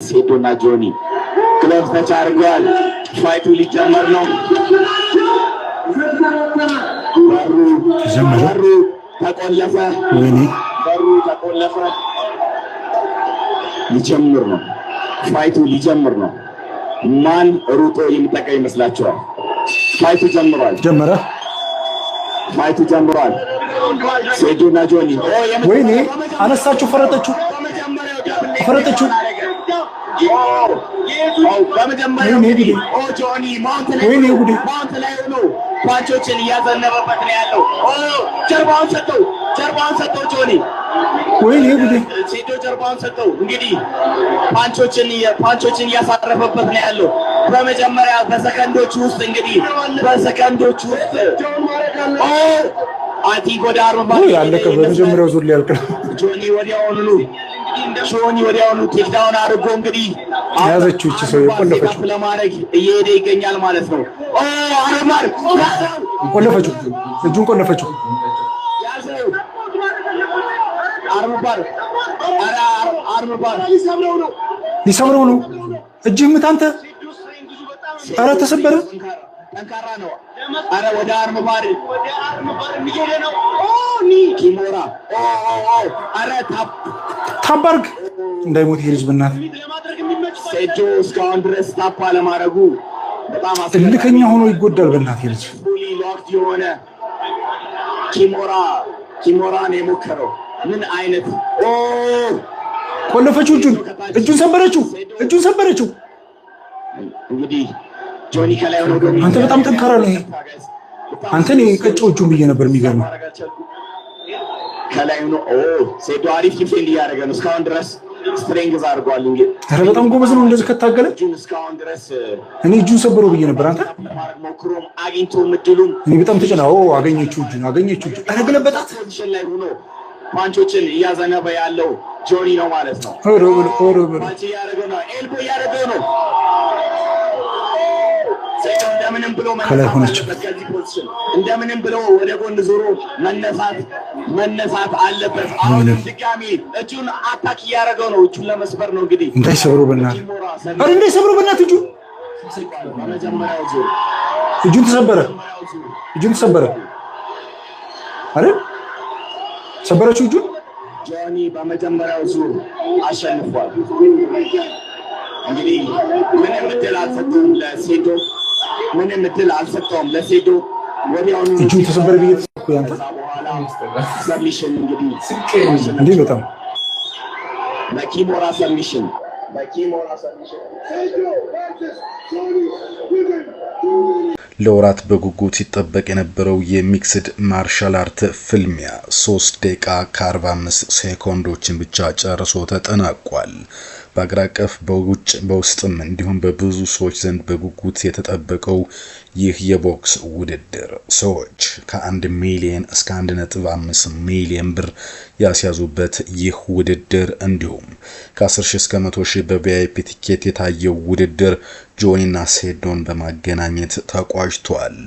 ሴዶና ጆኒ glove touch አድርገዋል። Fight ኡ ሊጀመር ነው። በሩ ተጀመረ። በሩ ተቆለፈ። ወይኔ! በሩ ተቆለፈ። ሊጀምር ነው። Fight ኡ ሊጀምር ነው። ማን ሩጦ የሚጠቀም ይመስላችኋል? Fight ኡ ጀምሯል። ጀመረ። Fight ኡ ጀምሯል። ሴዶና ጆኒ ኦ ወይኔ! አነሳችሁ፣ ፈረጠችው፣ በመጀመሪያው double leg ፈረጠችው። ኦ በመጀመሪያው ወይኔ ጉዴ! ኦ ጆኒ mount ላይ ወይኔ ሆኖ ጉዴ! Mount ላይ ሆኖ punch ኦችን እያዘነበበት ነው ያለው። ኦ ጀርባውን ሰጠው፣ ጀርባውን ሰጠው ጆኒ። ወይኔ ጉዴ! ሴዶ ጀርባውን ሰጠው። እንግዲህ punch ኦችን እያሳረፈበት ነው ያለው። በመጀመሪያ በሰከንዶች ውስጥ፣ እንግዲህ በሰከንዶች ውስጥ ኦ I think ወደ 40 ውይ፣ ያለቀ። በመጀመሪያው ዙር ሊያልቅ ነው። ጆኒ ወዲያውኑ takedown አድርጎ እንግዲህ ያዘችው ይቺ ሰው የቆለፈችው። Up ለማድረግ እየሄደ ይገኛል ማለት ነው። ኦ armbar ያዘው። ቆለፈችው፣ እጁን ቆለፈችው። ያዘው። Armbar፣ ኧረ armbar! ሊሰብረው ነው። እጅህ ምት አንተ። ኧረ ተሰበረ። ጠንካራ ነው። አረ ወደ armbar Kimura! ኦ ኦ ኦ አረ tap! Tap አርግ፣ እንዳይሞት ይሄ ልጅ በእናትህ። ሴዶ እስካሁን ድረስ tap አለማድረጉ በጣም አስገራሚ። እልከኛ ሆኖ ይጎዳል። በእናትህ ይሄ ልጅ። Fully locked የሆነ Kimura ነው የሞከረው። ምን አይነት ኦ! ቆለፈችው። እጁን፣ እጁን ሰበረችው። እጁን ሰበረችው። እንግዲህ ጆኒ ከላይ ሆኖ አንተ በጣም ጠንካራ ነው ይሄ። አንተ እኔ ቀጨው እጁን ብዬ ነበር። የሚገርመው ከላይ ሆኖ ኦ ሴዶ አሪፍ defend እያደረገ ነው። እስካሁን ድረስ strength አድርጓል። እንግዲህ ኧረ በጣም ጎበዝ ነው እንደዚህ ከታገለ። እጁን እስካሁን ድረስ እኔ እጁን ሰበረው ብዬ ነበር። አንተ ማድረግ ሞክሮም አግኝቶ እድሉን እኔ በጣም ተጨና ኦ አገኘችው፣ እጁን አገኘችው። እጁን ኧረ ገለበጣት። Position ላይ ሆኖ punch ኦችን እያዘነበ ያለው ጆኒ ነው ማለት ነው። ኧረ በለው፣ ኧረ በለው። Punch እያደረገው ነው። Elbow እያደረገው ነው። ሴዶ እንደምንም ብሎ ከላይ መነሳት ሆነች። አለበት ከዚህ position። እንደምንም ብሎ ወደ ጎን ዞሮ መነሳት አለበት። አሁንም ድጋሚ እጁን attack እያደረገው ነው። እጁን ለመስበር ነው እንግዲህ። እንዳይሰብረው በእናትህ። Kimura ኧረ እንዳይሰብረው በእናትህ እጁን። በመጀመሪያው ዙር እጁን ተሰበረ። እጁን ተሰበረ አይደል? ሰበረችው እጁን። ጆኒ በመጀመሪያው ዙር አሸንፏል። እንግዲህ ምንም እድል አልሰጠውም ለሴዶ፣ ምንም እድል አልሰጠውም ለሴዶ። ወዲያውኑ እጁን ተሰበረ ብዬ ተሰብኩ ያንተ። ከዛ በኋላ submission እንግዲህ እንዴ በጣም በ Kimura submission፣ በ Kimura submission። ለወራት በጉጉት ሲጠበቅ የነበረው የ mixed martial art ፍልሚያ 3 ደቂቃ ከ45 ሴኮንዶችን ብቻ ጨርሶ ተጠናቋል። በአገር አቀፍ፣ በውጭ፣ በውስጥም እንዲሁም በብዙ ሰዎች ዘንድ በጉጉት የተጠበቀው ይህ የቦክስ ውድድር ሰዎች ከ1 ሚሊየን እስከ 1.5 ሚሊየን ብር ያስያዙበት ይህ ውድድር፣ እንዲሁም ከ10 ሺህ እስከ 100 ሺህ በ VIP ቲኬት የታየው ውድድር ጆኒና ሴዶን በማገናኘት ተቋጭቷል።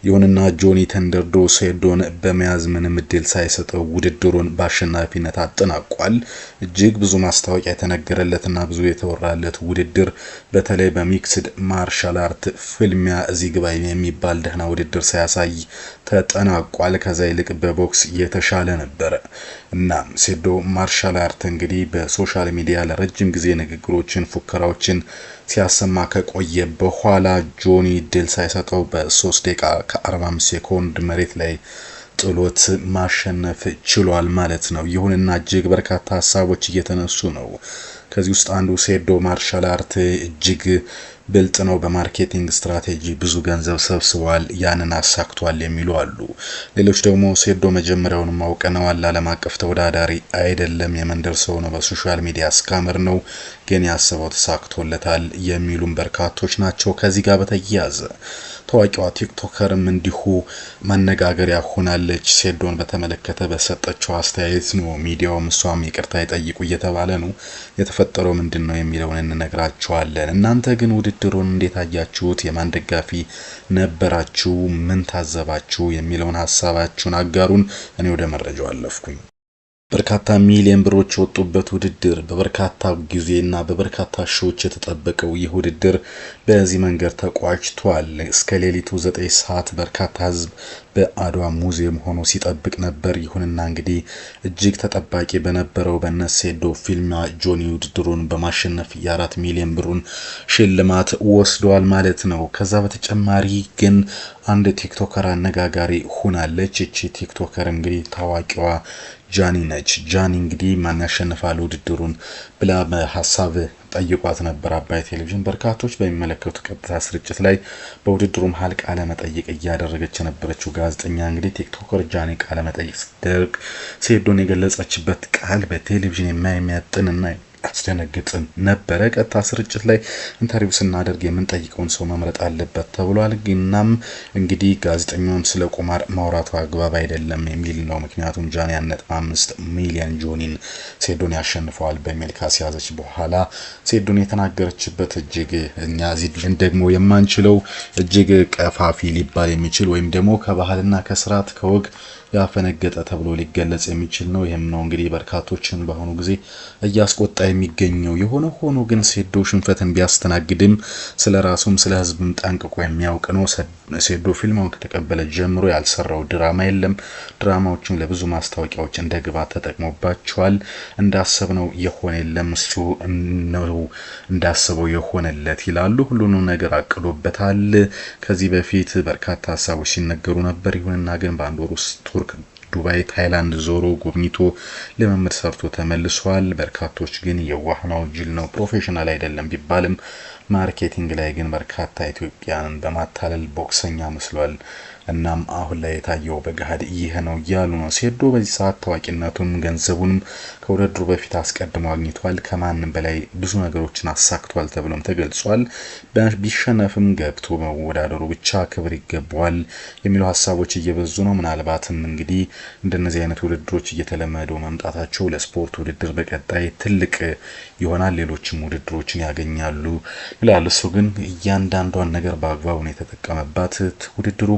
ይሁንና ጆኒ ተንደርድሮ ሴዶን በመያዝ ምንም እድል ሳይሰጠው ውድድሩን በአሸናፊነት አጠናቋል። እጅግ ብዙ ማስታወቂያ የተነገረለትና ብዙ የተወራለት ውድድር በተለይ በ mixed martial art ፍልሚያ እዚህ ግባ የሚባል ደህና ውድድር ሳያሳይ ተጠናቋል። ከዛ ይልቅ በቦክስ የተሻለ ነበረ። እናም ሴዶ martial art እንግዲህ በ social media ለረጅም ጊዜ ንግግሮችን፣ ፉከራዎችን ሲያሰማ ከቆየ በኋላ ጆኒ ድል ሳይሰጠው በ3 ደቂቃ ከ45 ሴኮንድ መሬት ላይ ጥሎት ማሸነፍ ችሏል ማለት ነው። ይሁንና እጅግ በርካታ ሀሳቦች እየተነሱ ነው። ከዚህ ውስጥ አንዱ ሴዶ martial art እጅግ ብልጥ ነው፣ በ marketing strategy ብዙ ገንዘብ ሰብስቧል፣ ያንን አሳክቷል የሚሉ አሉ። ሌሎች ደግሞ ሴዶ መጀመሪያውንም አውቀነዋል፣ ዓለም አቀፍ ተወዳዳሪ አይደለም፣ የመንደር ሰው ነው፣ በ social media scammer ነው፣ ግን ያሰበው ተሳክቶለታል የሚሉም በርካቶች ናቸው። ከዚህ ጋር በተያያዘ ታዋቂዋ TikToker ም እንዲሁ መነጋገሪያ ሆናለች። ሴዶን በተመለከተ በሰጠችው አስተያየት ነው። ሚዲያውም እሷም ይቅርታ ይጠይቁ እየተባለ ነው። የተፈጠረው ምንድን ነው የሚለውን እንነግራችኋለን። እናንተ ግን ውድድሩን እንዴት አያችሁት? የማን ደጋፊ ነበራችሁ? ምን ታዘባችሁ? የሚለውን ሀሳባችሁን አጋሩን። እኔ ወደ መረጃው አለፍኩኝ። በርካታ ሚሊዮን ብሮች የወጡበት ውድድር፣ በበርካታ ጊዜና በበርካታ ሺዎች የተጠበቀው ይህ ውድድር በዚህ መንገድ ተቋጭቷል። እስከ ሌሊቱ 9 ሰዓት በርካታ ሕዝብ በአድዋ ሙዚየም ሆኖ ሲጠብቅ ነበር። ይሁንና እንግዲህ እጅግ ተጠባቂ በነበረው በነሴዶ ፊልሚያ ጆኒ ውድድሩን በማሸነፍ የ4 ሚሊዮን ብሩን ሽልማት ወስዷል ማለት ነው። ከዛ በተጨማሪ ግን አንድ TikToker አነጋጋሪ ሆናለች። እቺ TikToker እንግዲህ ታዋቂዋ ጃኒ ነች። ጃኒ እንግዲህ ማን ያሸንፋል ውድድሩን ብላ በሀሳብ ጠይቋት ነበር። አባይ ቴሌቪዥን በርካቶች በሚመለከቱ ቀጥታ ስርጭት ላይ በውድድሩ መሀል ቃለ መጠይቅ እያደረገች የነበረችው ጋዜጠኛ እንግዲህ TikToker ጃኒ ቃለ መጠይቅ ስትደርግ ሴዶን የገለጸችበት ቃል በቴሌቪዥን የማይመጥን እና ያስደነግጥን ነበረ። ቀጥታ ስርጭት ላይ interview ስናደርግ የምንጠይቀውን ሰው መምረጥ አለበት ተብሏል። እናም እንግዲህ ጋዜጠኛውም ስለ ቁማር ማውራቱ አግባብ አይደለም የሚል ነው። ምክንያቱም ጃኒ 1.5 ሚሊዮን ጆኒን ሴዶን ያሸንፈዋል በሚል ካስያዘች በኋላ ሴዶን የተናገረችበት እጅግ እኛ እዚህ ደግሞ የማንችለው፣ እጅግ ቀፋፊ ሊባል የሚችል ወይም ደግሞ ከባህልና ከስርዓት ከወግ ያፈነገጠ ተብሎ ሊገለጽ የሚችል ነው። ይህም ነው እንግዲህ በርካቶችን በአሁኑ ጊዜ እያስቆጣ የሚገኘው። የሆነ ሆኖ ግን ሴዶ ሽንፈትን ቢያስተናግድም ስለ ራሱም ስለ ሕዝብም ጠንቅቆ የሚያውቅ ነው። ሴዶ ፊልሙን ከተቀበለ ጀምሮ ያልሰራው ድራማ የለም። ድራማዎችም ለብዙ ማስታወቂያዎች እንደ ግብዓት ተጠቅሞባቸዋል። እንዳሰብነው የሆነ የለም፣ እሱ ነው እንዳሰበው የሆነለት ይላሉ። ሁሉንም ነገር አቅዶበታል። ከዚህ በፊት በርካታ ሀሳቦች ሲነገሩ ነበር። ይሁንና ግን በአንድ ወር ውስጥ ቱርክ፣ ዱባይ፣ ታይላንድ ዞሮ ጎብኝቶ ልምምድ ሰርቶ ተመልሷል። በርካቶች ግን የዋህ ነው፣ ጅል ነው፣ professional አይደለም ቢባልም marketing ላይ ግን በርካታ ኢትዮጵያንን በማታለል ቦክሰኛ መስሏል። እናም አሁን ላይ የታየው በገሃድ ይህ ነው እያሉ ነው። ሴዶ በዚህ ሰዓት ታዋቂነቱም ገንዘቡንም ከውድድሩ በፊት አስቀድሞ አግኝቷል። ከማንም በላይ ብዙ ነገሮችን አሳክቷል ተብሎም ተገልጿል። ቢሸነፍም ገብቶ መወዳደሩ ብቻ ክብር ይገባዋል የሚሉ ሀሳቦች እየበዙ ነው። ምናልባትም እንግዲህ እንደነዚህ አይነት ውድድሮች እየተለመዱ መምጣታቸው ለስፖርት ውድድር በቀጣይ ትልቅ ይሆናል፣ ሌሎችም ውድድሮችን ያገኛሉ ይላል። እሱ ግን እያንዳንዷን ነገር በአግባቡ ነው የተጠቀመባት። ውድድሩ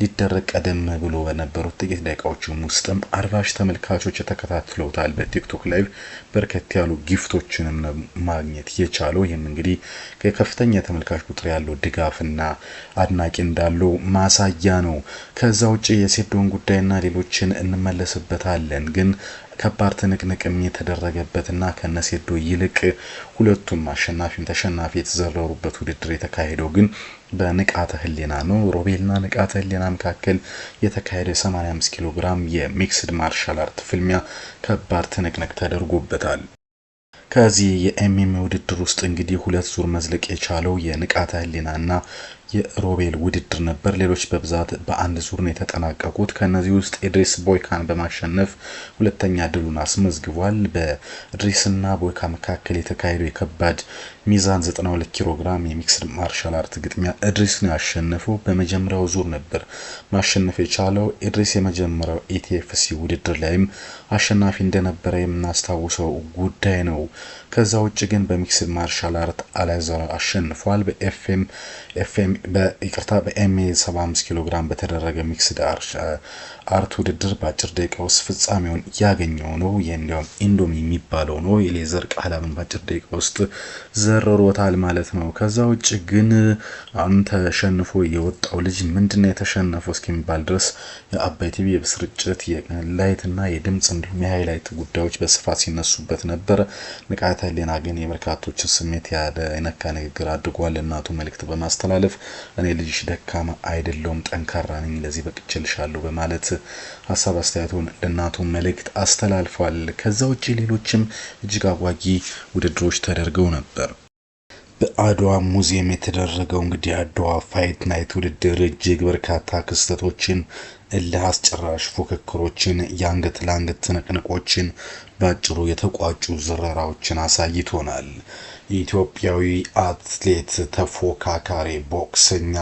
ሊደረግ ቀደም ብሎ በነበሩት ጥቂት ደቂቃዎችም ውስጥም 40,000 ተመልካቾች ተከታትለውታል። በ TikTok live በርከት ያሉ gift ኦችንም ማግኘት የቻለው። ይህም እንግዲህ ከፍተኛ የተመልካች ቁጥር ያለው ድጋፍና አድናቂ እንዳለው ማሳያ ነው። ከዛ ውጭ የሴዶን ጉዳይና ሌሎችን እንመለስበታለን፣ ግን ከባድ ትንቅንቅም የተደረገበትና ከነሴዶ ይልቅ ሁለቱም አሸናፊም ተሸናፊ የተዘረሩበት ውድድር የተካሄደው ግን በንቃተ ህሊና ነው። ሮቤልና ንቃተ ህሊና መካከል የተካሄደው የ85 ኪሎ ግራም የ mixed martial art ፍልሚያ ከባድ ትንቅንቅ ተደርጎበታል። ከዚህ የ MMA ውድድር ውስጥ እንግዲህ ሁለት ዙር መዝለቅ የቻለው የንቃተ ህሊናና የሮቤል ውድድር ነበር። ሌሎች በብዛት በአንድ ዙር ነው የተጠናቀቁት። ከነዚህ ውስጥ ኤድሪስ ቦይካን በማሸነፍ ሁለተኛ ድሉን አስመዝግቧል። በኤድሪስና ቦይካ መካከል የተካሄደው የከባድ ሚዛን 92 ኪሎ ግራም የ mixed martial art ግጥሚያ ኤድሪስ ነው ያሸነፈው። በመጀመሪያው ዙር ነበር ማሸነፍ የቻለው። ኤድሪስ የመጀመሪያው ETFC ውድድር ላይም አሸናፊ እንደነበረ የምናስታውሰው ጉዳይ ነው። ከዛ ውጭ ግን በ mixed martial art አላዛር አሸንፏል። በኤፍኤም ኤፍኤም በይቅርታ በ MMA 75 ኪሎ ግራም በተደረገ mixed art ውድድር በአጭር ደቂቃ ውስጥ ፍጻሜውን ያገኘው ነው። እንዲያውም ኢንዶሚ የሚባለው ነው። የሌዘር ቃላምን በአጭር ደቂቃ ውስጥ ዘርሮታል ማለት ነው። ከዛ ውጭ ግን አሁን ተሸንፎ የወጣው ልጅ ምንድነው የተሸነፈው እስከሚባል ድረስ የአባይ ቲቪ የስርጭት የ light ና የድምጽ እንዲሁም የ highlight ጉዳዮች በስፋት ሲነሱበት ነበር። ንቃተ ህሊና ግን የበርካቶችን ስሜት የነካ ንግግር አድርጓል። እናቱ መልእክት በማስተላለፍ "እኔ ልጅሽ ደካማ አይደለሁም፣ ጠንካራ ነኝ፣ ለዚህ በቅቼልሻለሁ" በማለት ሀሳብ አስተያየቱን ለእናቱ መልእክት አስተላልፏል። ከዛ ውጭ ሌሎችም እጅግ አጓጊ ውድድሮች ተደርገው ነበር። በአድዋ ሙዚየም የተደረገው እንግዲህ አድዋ fight night ውድድር እጅግ በርካታ ክስተቶችን፣ እልህ አስጨራሽ ፉክክሮችን፣ የአንገት ለአንገት ትንቅንቆችን፣ በአጭሩ የተቋጩ ዝረራዎችን አሳይቶናል። ኢትዮጵያዊ አትሌት ተፎካካሪ ቦክሰኛ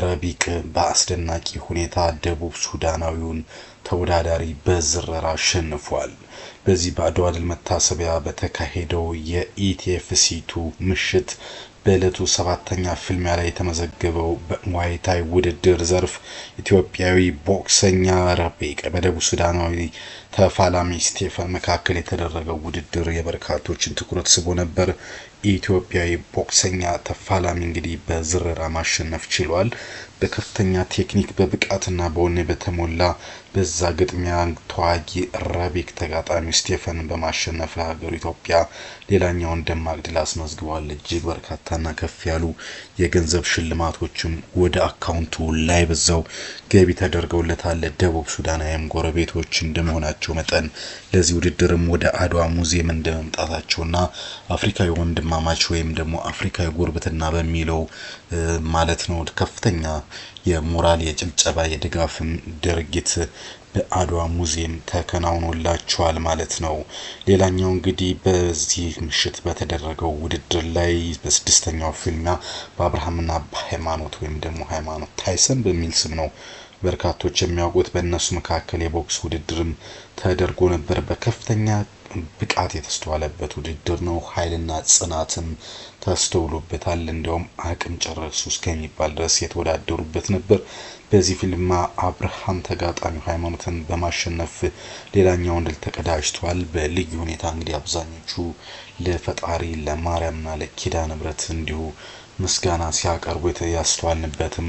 ረቢቅ በአስደናቂ ሁኔታ ደቡብ ሱዳናዊውን ተወዳዳሪ በዝረራ አሸንፏል። በዚህ በአድዋ ድል መታሰቢያ በተካሄደው የ ETFC 2 ምሽት በዕለቱ ሰባተኛ ፍልሚያ ላይ የተመዘገበው በሙዋይታይ ውድድር ዘርፍ ኢትዮጵያዊ ቦክሰኛ ረቢቅ በደቡብ ሱዳናዊ ተፋላሚ ስቴፈን መካከል የተደረገው ውድድር የበርካቶችን ትኩረት ስቦ ነበር። ኢትዮጵያዊ ቦክሰኛ ተፋላሚ እንግዲህ በዝረራ ማሸነፍ ችሏል። በከፍተኛ ቴክኒክ በብቃትና በወኔ በተሞላ በዛ ግጥሚያ ተዋጊ ረቢቅ ተጋጣሚ ስቴፈንን በማሸነፍ ለሀገሩ ኢትዮጵያ ሌላኛውን ደማቅ ድል አስመዝግቧል። እጅግ በርካታና ከፍ ያሉ የገንዘብ ሽልማቶችም ወደ አካውንቱ ላይ በዛው ገቢ ተደርገውለታል። ደቡብ ሱዳናዊም ጎረቤቶች እንደመሆናቸው መጠን ለዚህ ውድድርም ወደ አድዋ ሙዚየም እንደመምጣታቸውና አፍሪካዊ ወንድማማች ወይም ደግሞ አፍሪካዊ ጉርብትና በሚለው ማለት ነው ከፍተኛ የሞራል የጭብጨባ የድጋፍም ድርጊት በአድዋ ሙዚየም ተከናውኖላቸዋል ማለት ነው። ሌላኛው እንግዲህ በዚህ ምሽት በተደረገው ውድድር ላይ በስድስተኛው ፍልሚያ በአብርሃምና በሃይማኖት ወይም ደግሞ ሃይማኖት ታይሰን በሚል ስም ነው በርካቶች የሚያውቁት፣ በእነሱ መካከል የቦክስ ውድድርም ተደርጎ ነበር። በከፍተኛ ብቃት የተስተዋለበት ውድድር ነው። ኃይልና ጽናትም ተስተውሎበታል። እንዲያውም አቅም ጨረሱ እስከሚባል ድረስ የተወዳደሩበት ነበር። በዚህ ፊልማ አብርሃም ተጋጣሚው ሃይማኖትን በማሸነፍ ሌላኛውን ድል ተቀዳጅቷል። በልዩ ሁኔታ እንግዲህ አብዛኞቹ ለፈጣሪ ለማርያምና ለኪዳነ ምሕረት እንዲሁ ምስጋና ሲያቀርቡ ያስተዋልንበትም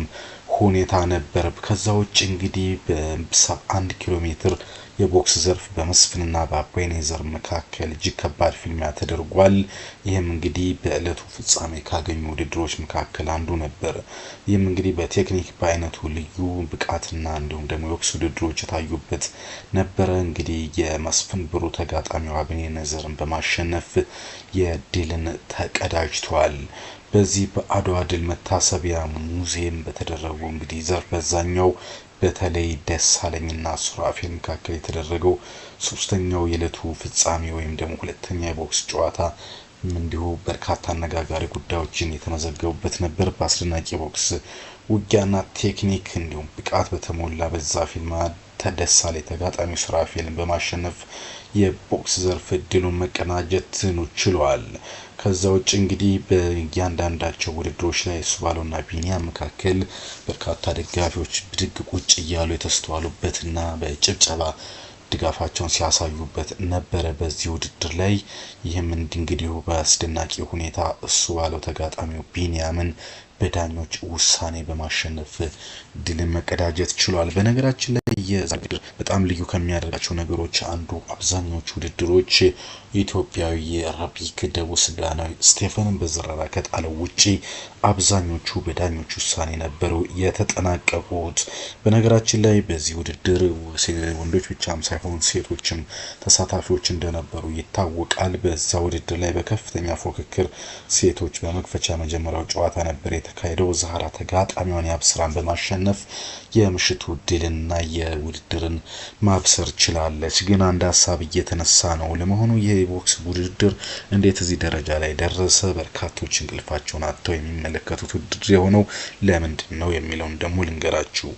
ሁኔታ ነበር። ከዛ ውጭ እንግዲህ በ71 ኪሎ ሜትር የቦክስ ዘርፍ በመስፍንና በአቤኔዘር መካከል እጅግ ከባድ ፍልሚያ ተደርጓል። ይህም እንግዲህ በዕለቱ ፍጻሜ ካገኙ ውድድሮች መካከል አንዱ ነበር። ይህም እንግዲህ በቴክኒክ በአይነቱ ልዩ ብቃትና እንዲሁም ደግሞ የቦክስ ውድድሮች የታዩበት ነበረ። እንግዲህ የመስፍን ብሩ ተጋጣሚው አቤኔዘርን በማሸነፍ የድልን ተቀዳጅቷል። በዚህ በአድዋ ድል መታሰቢያ ሙዚየም በተደረጉ እንግዲህ ዘርፍ በዛኛው በተለይ ደሳለኝና ሱራፌል መካከል የተደረገው ሶስተኛው የዕለቱ ፍጻሜ ወይም ደግሞ ሁለተኛ የቦክስ ጨዋታ እንዲሁ በርካታ አነጋጋሪ ጉዳዮችን የተመዘገቡበት ነበር። በአስደናቂ የቦክስ ውጊያና ቴክኒክ እንዲሁም ብቃት በተሞላ በዛ ፊልማ ደሳለኝ ተጋጣሚው ሱራፌልን በማሸነፍ የቦክስ ዘርፍ ድሉን መቀናጀት ችሏል። ከዛ ውጭ እንግዲህ በእያንዳንዳቸው ውድድሮች ላይ እሱባለውና ቢኒያም መካከል በርካታ ደጋፊዎች ብድግ ቁጭ እያሉ የተስተዋሉበትና በጭብጨባ ድጋፋቸውን ሲያሳዩበት ነበረ በዚህ ውድድር ላይ። ይህም እንግዲህ በአስደናቂ ሁኔታ እሱባለው ተጋጣሚው ቢኒያምን በዳኞች ውሳኔ በማሸነፍ ድልን መቀዳጀት ችሏል። በነገራችን ላይ የዛሬ ውድድር በጣም ልዩ ከሚያደርጋቸው ነገሮች አንዱ አብዛኛዎቹ ውድድሮች ኢትዮጵያዊ ረቢክ ደቡብ ሱዳናዊ ስቴፈንን በዝረራ ከጣለው ውጪ አብዛኞቹ በዳኞች ውሳኔ ነበሩ የተጠናቀቁት። በነገራችን ላይ በዚህ ውድድር ወንዶች ብቻም ሳይሆን ሴቶችም ተሳታፊዎች እንደነበሩ ይታወቃል። በዛ ውድድር ላይ በከፍተኛ ፉክክር ሴቶች በመክፈቻ መጀመሪያው ጨዋታ ነበር የተካሄደው። ዛህራ ተጋጣሚዋን ያብስራን በማሸነፍ የምሽቱ ድልና የውድድርን ማብሰር ችላለች። ግን አንድ ሀሳብ እየተነሳ ነው። ለመሆኑ ይህ የቦክስ ውድድር እንዴት እዚህ ደረጃ ላይ ደረሰ? በርካቶች እንቅልፋቸውን አጥተው የሚመለከቱት ውድድር የሆነው ለምንድን ነው የሚለውን ደግሞ ልንገራችሁ።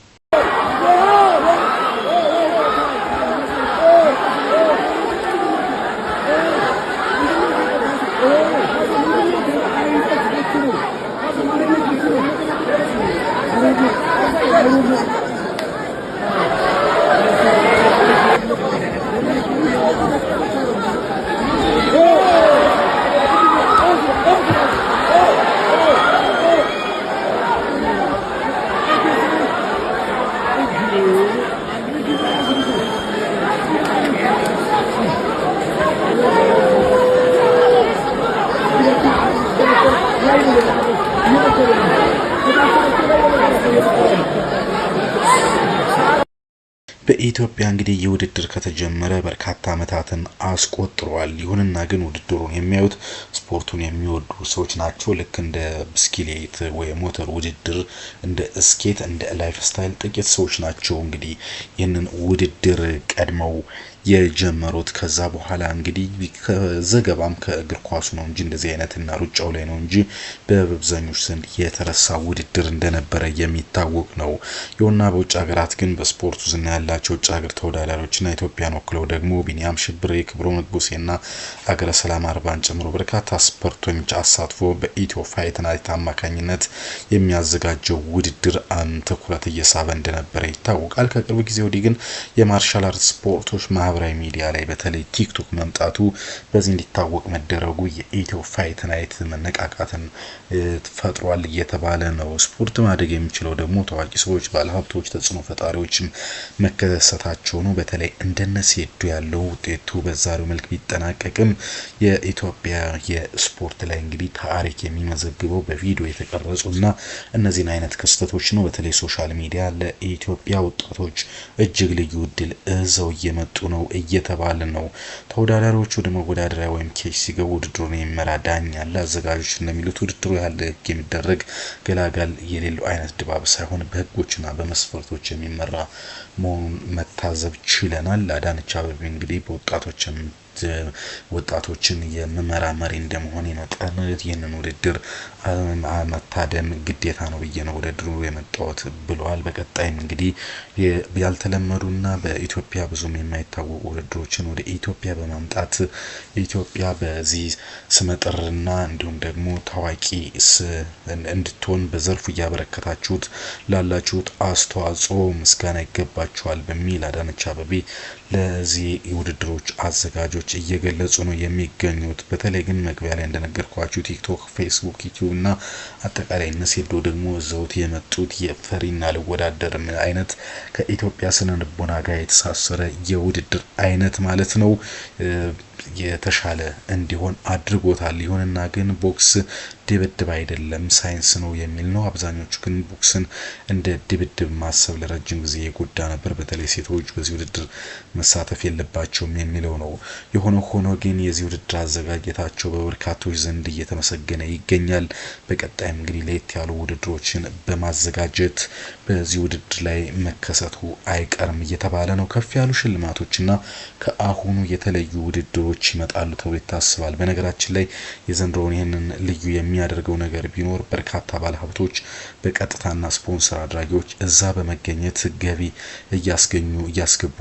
በኢትዮጵያ እንግዲህ ይህ ውድድር ከተጀመረ በርካታ ዓመታትን አስቆጥሯል። ይሁንና ግን ውድድሩን የሚያዩት ስፖርቱን የሚወዱ ሰዎች ናቸው። ልክ እንደ ብስክሌት ወይ ሞተር ውድድር፣ እንደ skate፣ እንደ lifestyle ጥቂት ሰዎች ናቸው እንግዲህ ይህንን ውድድር ቀድመው የጀመሩት። ከዛ በኋላ እንግዲህ ዘገባም ከእግር ኳሱ ነው እንጂ እንደዚህ አይነትና ሩጫው ላይ ነው እንጂ በአብዛኞች ዘንድ የተረሳ ውድድር እንደነበረ የሚታወቅ ነው። ይሁንና በውጭ ሀገራት ግን በስፖርቱ ዝና ያላቸው ውጭ ሀገር ተወዳዳሪዎችና ኢትዮጵያን ወክለው ደግሞ ቢኒያም ሽብሬ፣ ክብሮም ንጉሴና ሀገረ ሰላም አርባን ጨምሮ በርካታ ስፖርተኞች አሳትፎ በኢትዮ ፋይት ናይት አማካኝነት የሚያዘጋጀው ውድድር ትኩረት እየሳበ እንደነበረ ይታወቃል። ከቅርብ ጊዜ ወዲህ ግን የማርሻል አርት ስፖርቶች ማህበራዊ ሚዲያ ላይ በተለይ ቲክቶክ መምጣቱ በዚህ እንዲታወቅ መደረጉ የኢትዮ ፋይት ናይት መነቃቃትን ፈጥሯል እየተባለ ነው። ስፖርት ማደግ የሚችለው ደግሞ ታዋቂ ሰዎች፣ ባለሀብቶች፣ ተጽዕኖ ፈጣሪዎችም መከሰታቸው ነው። በተለይ እንደነ ሴዶ ያለው ውጤቱ በዛሬው መልክ ቢጠናቀቅም የኢትዮጵያ የስፖርት ላይ እንግዲህ ታሪክ የሚመዘግበው በቪዲዮ የተቀረጹና እነዚህን አይነት ክስተቶች ነው። በተለይ social media ለኢትዮጵያ ወጣቶች እጅግ ልዩ እድል እዘው እየመጡ ነው እየተባለ ነው። ተወዳዳሪዎቹ ወደ መወዳደሪያ ወይም cage ሲገቡ ውድድሩን የሚመራ ዳኛ አለ። አዘጋጆች እንደሚሉት ውድድሩ ያለ ሕግ የሚደረግ ገላጋል የሌለው አይነት ድባብ ሳይሆን በሕጎችና በመስፈርቶች የሚመራ መሆኑን መታዘብ ችለናል። አዳነች አቤቤ እንግዲህ በወጣቶች ወጣቶችን የምመራ መሪ እንደመሆኔ መጠን ይህንን ውድድር መታደም ግዴታ ነው ብዬ ነው ውድድሩ የመጣሁት ብለዋል። በቀጣይም እንግዲህ ያልተለመዱና በኢትዮጵያ ብዙም የማይታወቁ ውድድሮችን ወደ ኢትዮጵያ በማምጣት ኢትዮጵያ በዚህ ስመጥርና እንዲሁም ደግሞ ታዋቂ እንድትሆን በዘርፉ እያበረከታችሁት ላላችሁት አስተዋጽኦ ምስጋና ይገባችኋል በሚል አዳነች አቤቤ ለዚህ ውድድሮች አዘጋጆች እየገለጹ ነው የሚገኙት። በተለይ ግን መግቢያ ላይ እንደነገርኳችሁ ቲክቶክ፣ ፌስቡክ፣ ዩቲዩብ እና አጠቃላይ እነ ሴዶ ደግሞ ዘውት የመጡት የፈሪና ልወዳደርም አይነት ከኢትዮጵያ ስነ ልቦና ጋር የተሳሰረ የውድድር አይነት ማለት ነው የተሻለ እንዲሆን አድርጎታል። ይሁንና ግን ቦክስ ድብድብ አይደለም ሳይንስ ነው የሚል ነው። አብዛኞቹ ግን ቦክስን እንደ ድብድብ ማሰብ ለረጅም ጊዜ የጎዳ ነበር። በተለይ ሴቶች በዚህ ውድድር መሳተፍ የለባቸውም የሚለው ነው። የሆነ ሆኖ ግን የዚህ ውድድር አዘጋጀታቸው በበርካቶች ዘንድ እየተመሰገነ ይገኛል። በቀጣይም እንግዲህ ለየት ያሉ ውድድሮችን በማዘጋጀት በዚህ ውድድር ላይ መከሰቱ አይቀርም እየተባለ ነው። ከፍ ያሉ ሽልማቶችና ከአሁኑ የተለዩ ውድድሮች ይመጣሉ ተብሎ ይታሰባል። በነገራችን ላይ የዘንድሮውን ይህንን ልዩ የሚያደርገው ነገር ቢኖር በርካታ ባለሀብቶች በቀጥታና ስፖንሰር አድራጊዎች እዛ በመገኘት ገቢ እያስገኙ እያስገቡ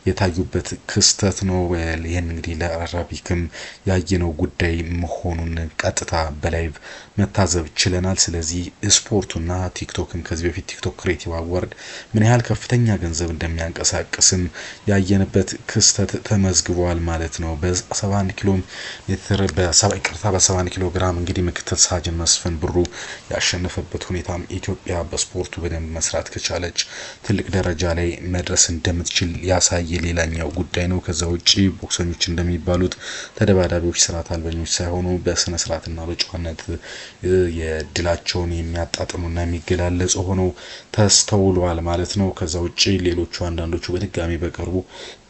የታዩበት ክስተት ነው። ይህን እንግዲህ ለአረቢክም ያየነው ጉዳይ መሆኑን ቀጥታ በ live መታዘብ ችለናል። ስለዚህ ስፖርቱና ቲክቶክም ከዚህ በፊት ቲክቶክ creative award ምን ያህል ከፍተኛ ገንዘብ እንደሚያንቀሳቅስም ያየንበት ክስተት ተመዝግቧል ማለት ነው። በ71 ኪሎ ሜትር ይቅርታ በ71 ኪሎ ግራም እንግዲህ ምክትል ሳጅን መስፍን ብሩ ያሸነፈበት ሁኔታም ኢትዮጵያ በስፖርቱ በደንብ መስራት ከቻለች ትልቅ ደረጃ ላይ መድረስ እንደምትችል ያሳየ ሌላኛው ጉዳይ ነው። ከዛ ውጪ ቦክሰኞች እንደሚባሉት ተደባዳቢዎች ስርዓት አልበኞች ሳይሆኑ በስነ ስርዓትና በጨዋነት የድላቸውን የሚያጣጥሙና የሚገላለጹ ሆነው ተስተውሏል ማለት ነው። ከዛ ውጪ ሌሎቹ አንዳንዶቹ በድጋሚ በቅርቡ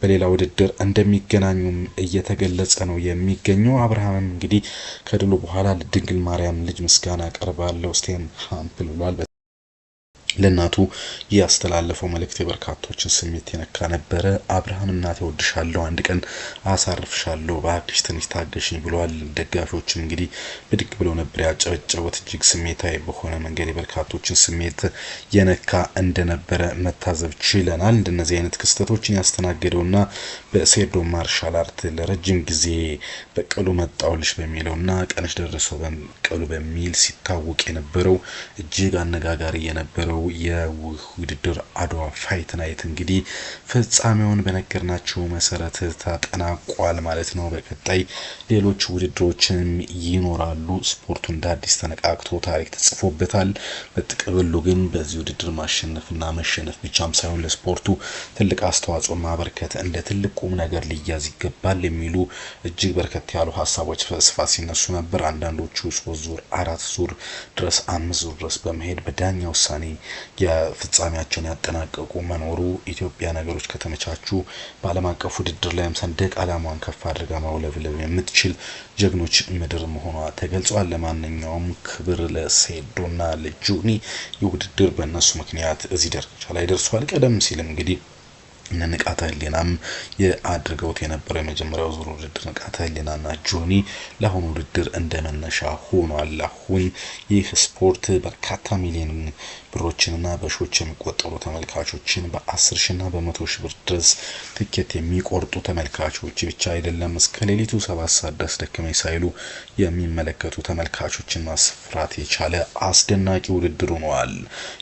በሌላ ውድድር እንደሚገናኙም እየተገለጸ ነው የሚገኘው። አብርሃምም እንግዲህ ከድሉ በኋላ ለድንግል ማርያም ልጅ ምስጋና አቀርባለሁ stay humble ብሏል። ለእናቱ ያስተላለፈው መልእክት የበርካቶችን ስሜት የነካ ነበረ። አብርሃም እናቴ እወድሻለሁ፣ አንድ ቀን አሳርፍሻለሁ፣ እባክሽ ትንሽ ታገሽኝ ብለዋል። ደጋፊዎችም እንግዲህ ብድግ ብለው ነበር ያጨበጨቡት። እጅግ ስሜታዊ በሆነ መንገድ የበርካቶችን ስሜት የነካ እንደነበረ መታዘብ ችለናል። እንደነዚህ አይነት ክስተቶችን ያስተናገደውና በሴዶ ማርሻል አርት ለረጅም ጊዜ በቀሉ መጣውልሽ በሚለውና ቀንሽ ደረሰው በቀሉ በሚል ሲታወቅ የነበረው እጅግ አነጋጋሪ የነበረው የውድድር አድዋ ፋይት ናይት እንግዲህ ፍጻሜውን በነገርናቸው መሰረት ተጠናቋል ማለት ነው። በቀጣይ ሌሎች ውድድሮችም ይኖራሉ። ስፖርቱ እንደ አዲስ ተነቃቅቶ ታሪክ ተጽፎበታል። በጥቅሉ ግን በዚህ ውድድር ማሸነፍና መሸነፍ ብቻም ሳይሆን ለስፖርቱ ትልቅ አስተዋጽኦ ማበርከት እንደ ትልቅ ቁም ነገር ሊያዝ ይገባል የሚሉ እጅግ በርከት ያሉ ሀሳቦች በስፋት ሲነሱ ነበር። አንዳንዶቹ 3 ዙር፣ 4 ዙር ድረስ 5 ዙር ድረስ በመሄድ በዳኛ ውሳኔ የፍጻሜያቸውን ያጠናቀቁ መኖሩ ኢትዮጵያ ነገሮች ከተመቻቹ በዓለም አቀፍ ውድድር ላይም ሰንደቅ ዓላማዋን ከፍ አድርጋ ማውለብለብ የምትችል ጀግኖች ምድር መሆኗ ተገልጿል። ለማንኛውም ክብር ለሴዶና ለጆኒ፣ የውድድር በእነሱ ምክንያት እዚህ ደረጃ ላይ ደርሷል። ቀደም ሲልም እንግዲህ እነ ንቃተ ህሊናም የአድርገውት የነበረው የመጀመሪያው ዙር ውድድር ንቃተ ህሊናና ጆኒ ለአሁኑ ውድድር እንደ መነሻ ሆኗል። አሁን ይህ ስፖርት በርካታ ሚሊዮን ብሮችንና በሺዎች የሚቆጠሩ ተመልካቾችን በ10 ሺና በ100 ሺ ብር ድረስ ትኬት የሚቆርጡ ተመልካቾች ብቻ አይደለም፣ እስከ ሌሊቱ 7 ሰዓት ድረስ ደከመኝ ሳይሉ የሚመለከቱ ተመልካቾችን ማስፍራት የቻለ አስደናቂ ውድድር ሆኗል።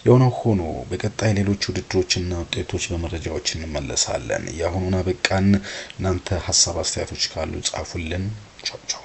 የሆነ ሆኖ በቀጣይ ሌሎች ውድድሮችና ውጤቶች በመረጃዎች እንመለሳለን። የአሁኑን አበቃን። እናንተ ሀሳብ አስተያየቶች ካሉ ጻፉልን። ቻው ቻው።